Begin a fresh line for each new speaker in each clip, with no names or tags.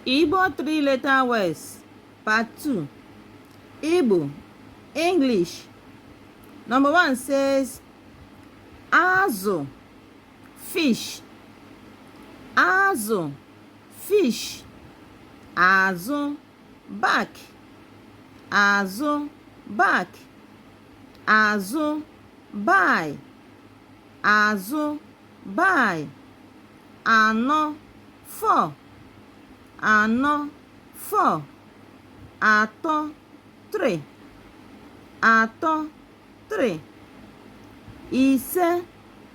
Igbo three-letter words, part 2. Igbo, English. Number 1 says, Azụ, fish. Azụ, fish. Azụ, back. Azụ, back. Azụ, buy. Azụ, buy. Anọ, four. Anọ, four. Atọ, three. Atọ, three. Ise,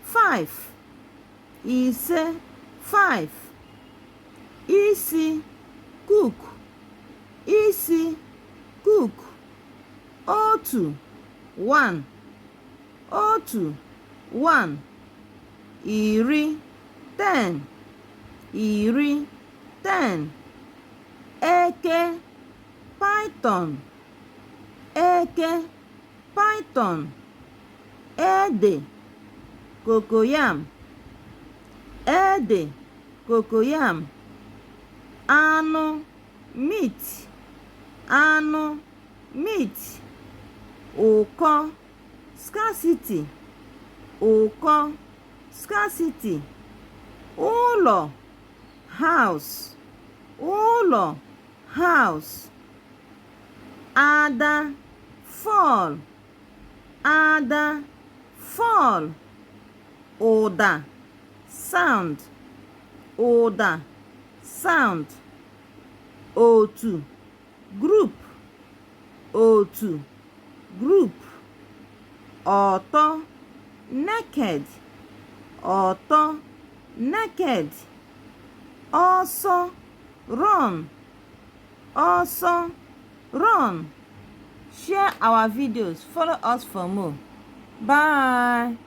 five. Ise, five. Isi, cook. Isi, cook. Otu, one. Otu, one. Iri, ten. Iri, ten. Eke, python. Eke, python. Ede, cocoyam. Ede, cocoyam. Anụ, meat. Anụ, meat. Ụkọ, scarcity. Ụkọ, scarcity. Ụlọ, house. Ụlọ, house. Ada, fall. Ada, fall. Ụda, sound. Ụda, sound. Otu, group. Otu, group. Ọtọ, naked. Ọtọ, naked. Ọsọ, run. Ọsọ, run. Share our videos. Follow us for more. Bye.